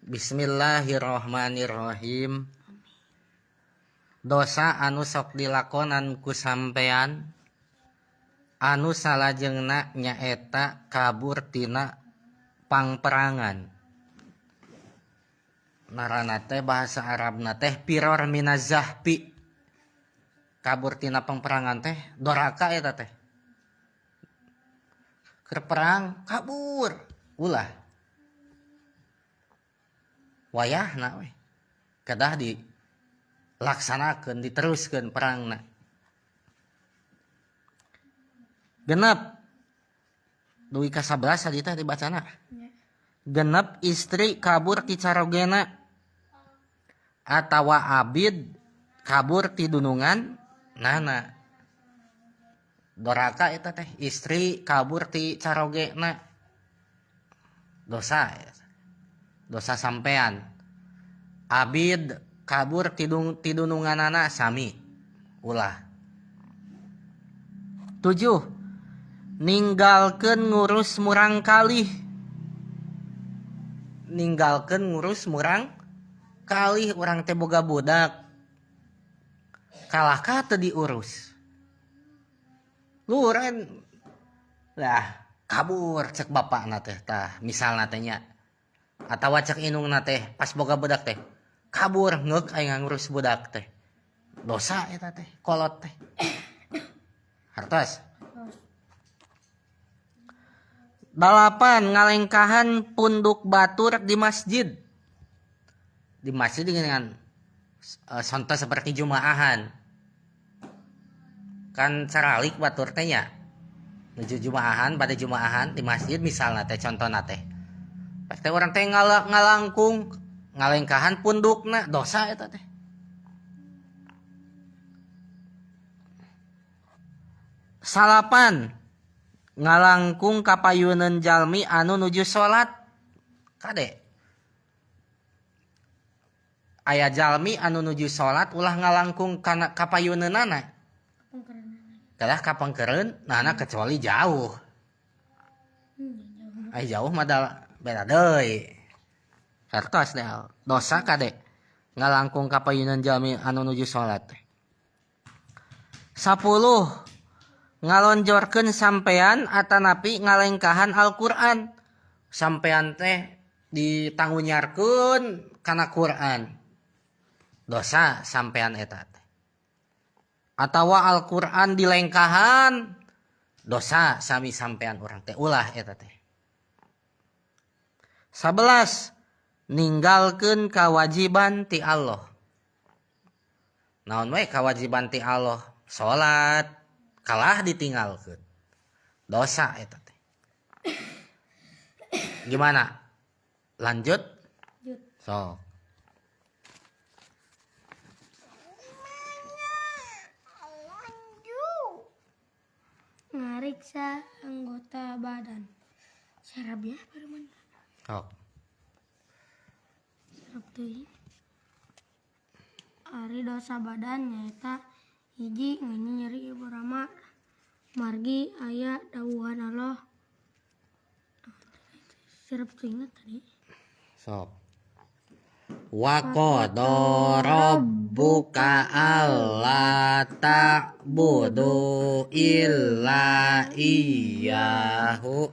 Bismillahirrahmanirrahim. Dosa anu sok dilakonan ku sampean anu salajengna nyaeta kabur tina pangperangan. Ngaranna teh bahasa Arabna teh firor minaz-zahfi. Kabur tina pangperangan teh doraka eta teh. Keur perang kabur ulah. Wayahna we kedah dilaksanakeun diteruskeun perangna. Genep dugi ka 11 tadi teh dibacana. Genep istri kabur ti carogena atawa abid kabur ti dunungan nana. Doraka eta teh istri kabur ti carogena dosa eta. Dosa sampean. Abid kabur ti dununganana sami ulah. 7 ninggalkeun ngurus murang kalih. Ninggalkeun ngurus murang kalih urang teh boga budak. Kalahkah teu diurus. Luren lah kabur cek bapakna teh tah misalna teh nya. Atawa cek indungna teh pas boga budak teh kabur ngeuk aing ngurus budak teh. Dosa eta teh kolot teh. Hartos. 8 ngalengkahan punduk batur di masjid. Di masjid dengan contoh seperti jumaahan. Kan caralik batur teh nya. Nuju jumaahan pada jumaahan di masjid misalna teh contona teh. Teh urang teh ngalangkung ngalengkahan pundukna dosa eta teh. 9 ngalangkung kapayuneun jalmi anu nuju salat. Kade aya jalmi anu nuju salat ulah ngalangkung kana kapayuneunana. Kalah kapangkeureun nana kecuali jauh. Ai jauh mah beda deui. Hartos deh dosa kade ngalangkung kapayuneun jalmi anu nuju salat. 10 ngalonjorkeun sampean atanapi ngalengkahan Al-Qur'an. Sampean teh ditangunyarkeun kana Qur'an. Dosa sampean eta teh. Atawa Al-Qur'an dilengkahan dosa sami sampean urang teh ulah eta teh. 11 ninggalkeun kawajiban ti Allah. Naon we kawajiban ti Allah? Salat kalah ditinggalkeun. Dosa eta teh. Gimana? Lanjut? So. Ngariksa anggota badan. Serap ya paruman. Oh. Serap teuing. Ari dosa badan nyaeta hiji nganyi nyeri ibu rama margi aya dawuhan Allah. Serap teuing tadi. Sok. Wa qada rabbuka alla ta'budu illa iyyahu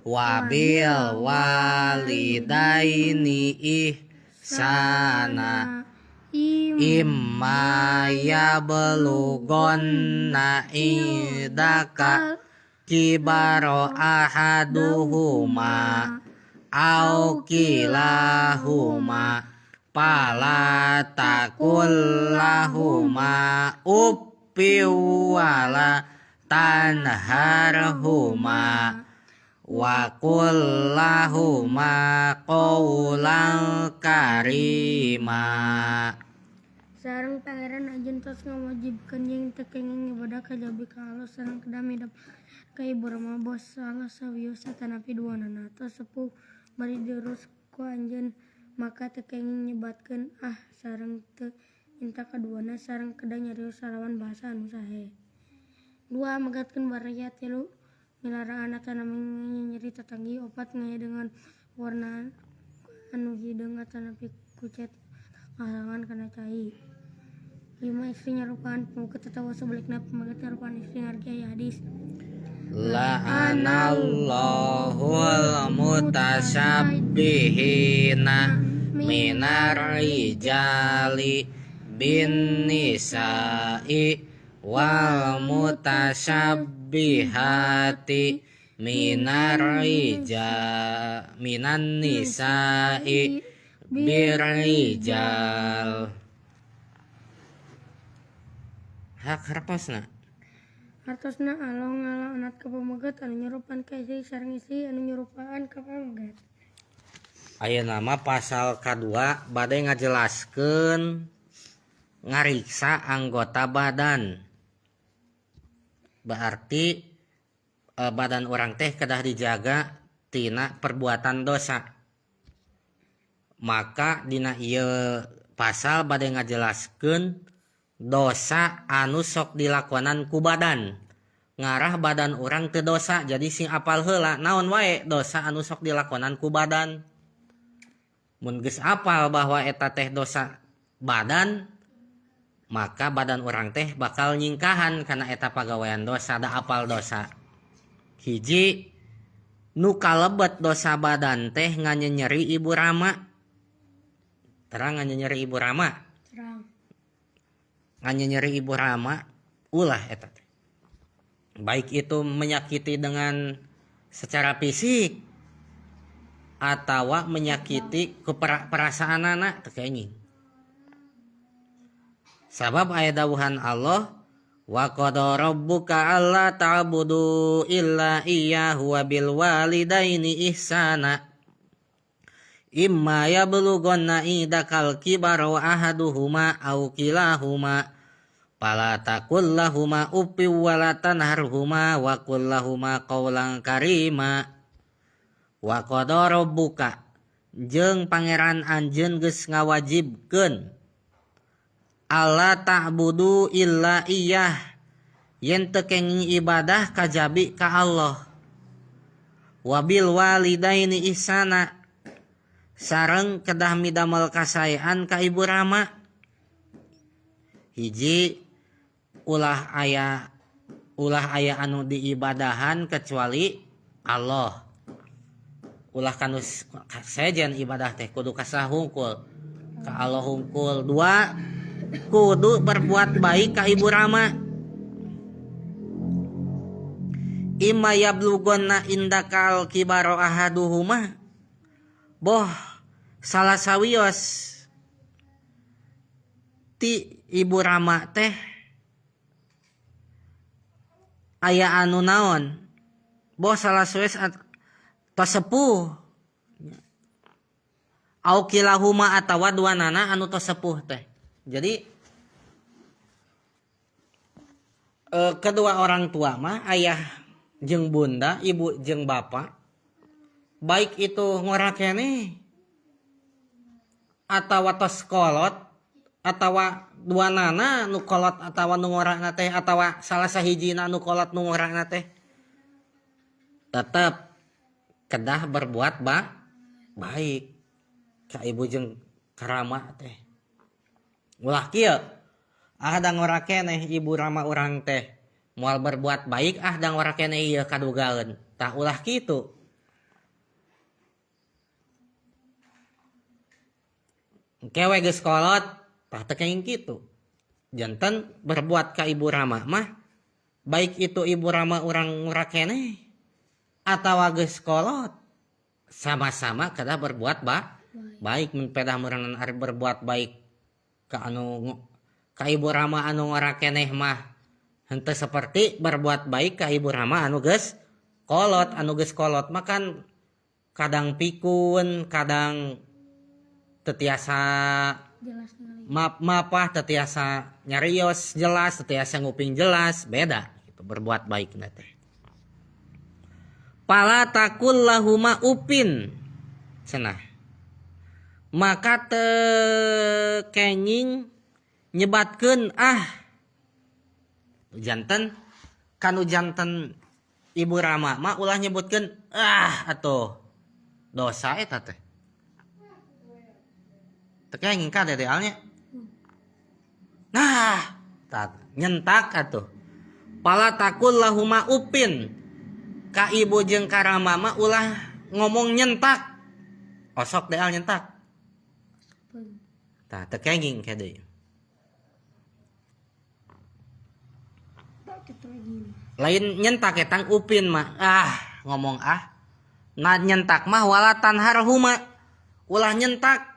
wa bil walidaini ihsana imma yablughanna indaka kibara ahaduhuma au kilahuma fala taqul lahuma uffin wala tanharhuma wa qul lahuma qawlan karima. Sareng Pangeran anjeun tos ngawajibkeun jeung teu kenging ibadah kajabi ka Allah sareng kedah midep ka ibu rama bos salah sawios atanapi duanana tos sepuh bari diurus ku anjeun maka teu kenging nyebatkeun ah sareng teu minta kaduana sareng kedah nyarios salawan bahasa anu sae. 2 megatkeun baraya 3 milaraan atanapi nyeri tatanggi 4 ngayadeungan warna anu hideung atanapi kucet kahalangan kana cai. 5 istri nyarupaan pameget atawa sabalikna pameget nyarupaan istri ngargi aya hadis. La'anallahul mutasabbihina minar rijali bin nisa'i wal mutasabbihati minar rijal minan nisa'i birrijal. Hak hartosna. Hartosna Allah ngalaknat ka pameget anu nyarupaan ka istri sareng istri anu nyarupaan ka pameget. Ayeuna mah pasal kadua bade ngajelaskeun ngariksa anggota badan. Berarti badan orang teh kedah dijaga tina perbuatan dosa. Maka dina ieu pasal bade ngajelaskeun dosa anu sok dilakonan ku badan. Ngarah badan orang teu dosa, jadi sing apal heula naon wae dosa anu sok dilakonan ku badan. Mun geus apal bahwa eta teh dosa badan, maka badan orang teh bakal nyingkahan kana eta pagawean dosa, da apal dosa. Hiji nu kalebet dosa badan teh nganyenyeri ibu rama. Terang nganyenyeri ibu rama. Terang. Nganyenyeri ibu rama ulah eta teh. Baik itu menyakiti dengan secara fisik atawa menyakiti perasaanana teu kenging. Sabab aya dawuhan Allah wa qada rabbuka alla ta'budu illa iyyahu wa bil walidaini ihsana. Imma yablughanna indakal kibara ahaduhuma aw kilahuma fala taqul lahuma uffin wa la tanharhuma wa qul lahuma qawlan karima. Wa qada rabbuka jeung pangeran anjeun geus ngawajibkeun alla ta'budu illa iyyah yen teu kenging ibadah kajabi ka Allah. Wa bil walidaini ihsana sareng kedah midamel kasaean ka ibu rama. Hiji ulah aya anu diibadahan kecuali Allah. Ulah kanu sejen ibadah teh kudu ka hungkul, ka Allah hungkul. Dua, kudu berbuat baik ka ibu rama. Imma yablughanna indakal kibaro ahaduhuma boh salah sawios ti ibu rama teh aya anu naon boh salah sawios tos sepuh au kilahuma atawa duanana anu tos sepuh teh. Jadi kedua orang tua mah ayah jeung bunda, ibu jeung bapak, baik itu ngora keneh atawa tos kolot atawa duanana nu kolot atawa nu ngorana teh atawa salah sahijina nu kolot nu ngorana teh tetep kedah berbuat baik ka ibu jeung karama teh. Ulah kieu ah da ngora keneh ibu rama urang teh moal berbuat baik ah da ngora keneh ieu kadugaeun. Tah ulah kitu. Kewe geus kolot tah teu kenging kitu. Janten berbuat ka ibu rama mah baik itu ibu rama urang ngora keneh atawa geus kolot sama-sama kedah berbuat baik. Mun pedah meureunan ari berbuat baik ka anu ka ibu rama anu ngora keneh mah henteu seperti berbuat baik ka ibu rama anu geus kolot. Anu geus kolot mah kan kadang pikun, kadang teu tiasa mapah, teu tiasa nyarios jelas, teu tiasa nguping jelas, beda gitu berbuat baik na teh. Fala taqul lahuma upin cenah maka teu kenging nyebatkeun ah janten kanu janten ibu rama mah ulah nyebutkeun ah atuh dosa eta teh. Teu kenging kade Deal nya. Nah, tah nyentak atuh. Fala taqul lahuma uffin. Ka ibu jeung ka rama mah ulah ngomong nyentak. Osok Deal nyentak. Tah teu kenging kade. Lain nyentak etang upin mah. Ah, ngomong ah. Nah nyentak mah wala tanharhuma. Ulah nyentak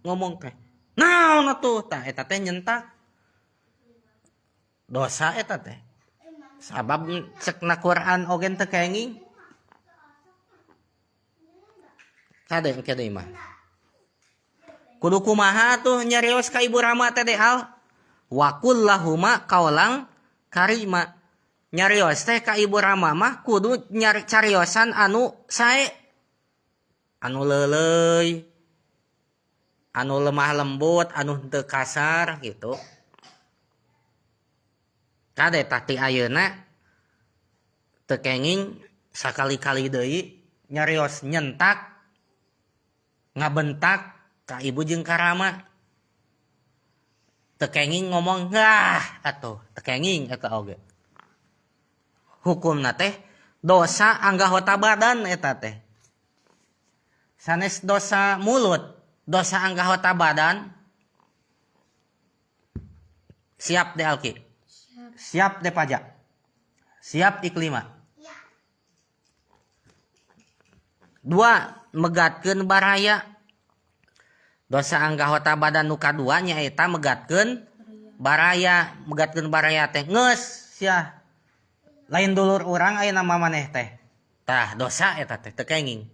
ngomong teh. Naon atuh? Tah eta teh nyentak. Dosa eta teh. Sabab cekna Quran oge teu kenging. Kade engke deui mah. Kudu kumaha tuh nyarios ka ibu rama teh Deal? Wa qul lahuma qaulan karima. Nyarios teh ka ibu rama mah kudu cariosan anu sae, anu leuleuy, anu lemah lembut, anu henteu kasar gitu. Kade tah ti ayeuna teu kenging sakali-kali deui nyarios nyentak ngabentak ka ibu jeung ka rama. Teu kenging ngomong ngah atuh, teu kenging eta oge. Hukumna teh dosa anggota badan eta teh. Sanes dosa mulut, dosa anggota badan. Siap deh Alki. Siap. Siap deh Pajak. Siap Iklima. Dua, megatkeun baraya. Dosa anggota badan nu kadua nyaeta megatkeun baraya, megatkeun baraya teh geus sia. Lain dulur urang ayeuna mah maneh teh. Tah dosa eta teh teu kenging.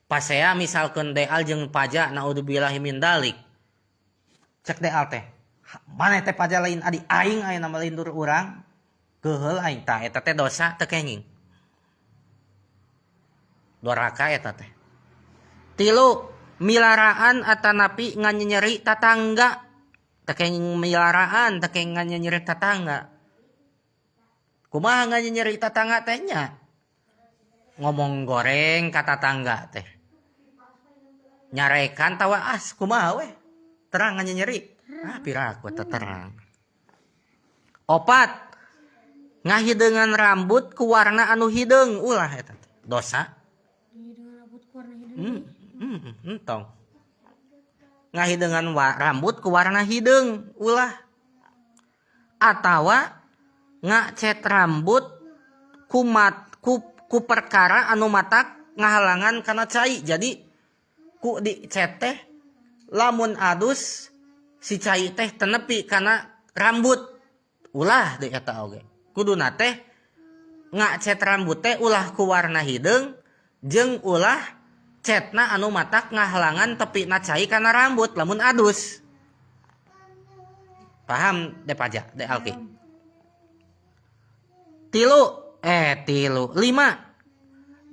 Pasea misalkeun Deal jeung Paja naudzubillahi min dalik. Cek Deal teh, maneh teh Paja lain adi aing ayeuna mah lain dulur urang. Keuheul aing tah eta teh dosa teu kenging. Doraka eta teh. Tilu, milaraan atanapi nganyenyeri tatangga. Teu kenging milaraan, teu kenging nganyenyeri tatangga. Kumaha nganyenyeri tatangga teh nya? Ngomong goreng ka tatangga teh. Nyarekan tawa as kumaha weh? Terang nganyenyeri. Ah piraku teh terang. Opat, ngahideungan rambut ku warna anu hideung ulah eta teh. Dosa. Ngahideungan rambut ku warna hideung. Entong. Ngahideungan rambut ku warna hideung ulah. Atawa ngacet rambut ku perkara anu matak ngahalangan kana cai. Jadi ku dicet teh lamun adus si cai teh tenepi kana rambut ulah deui eta oge. Kuduna teh ngacet rambut teh ulah ku warna hideung jeung ulah cetna anu matak ngahalangan tepina cai kana rambut lamun adus. Paham deh Pajak, deh Alki. Tilu, lima.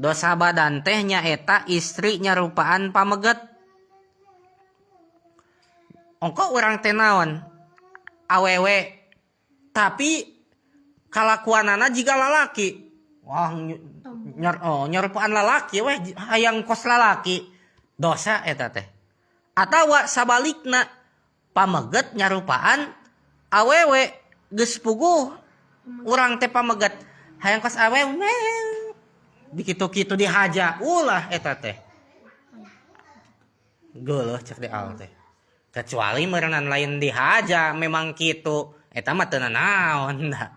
Dosa badan teh nyaeta istri nyarupaan pameget. Ongko urang teh naon? Awewe. Tapi kalakuanana jiga lalaki. Wah, nyarupaan lalaki weh, hayang kos lalaki. Dosa eta teh. Atawa sabalikna pameget nyarupaan awewe geus puguh urang teh pameget hayang kos awewe dikitu-kitu dihaja ulah eta teh. Geuleuh cek Deal teh. Kecuali meureunan lain dihaja memang kitu eta mah teu nanaon da.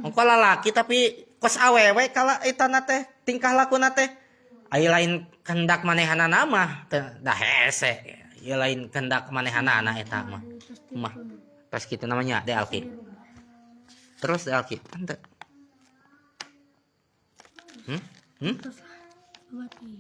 Engko lalaki tapi kos awewe kala eta na teh tingkah lakuna teh ai lain kehendak manehanana mah teu da hese. Ieu lain kehendak manehanana eta mah. Mah tos kitu namanya De Alki. Terus De Alki, tante. Terus lah. Berarti.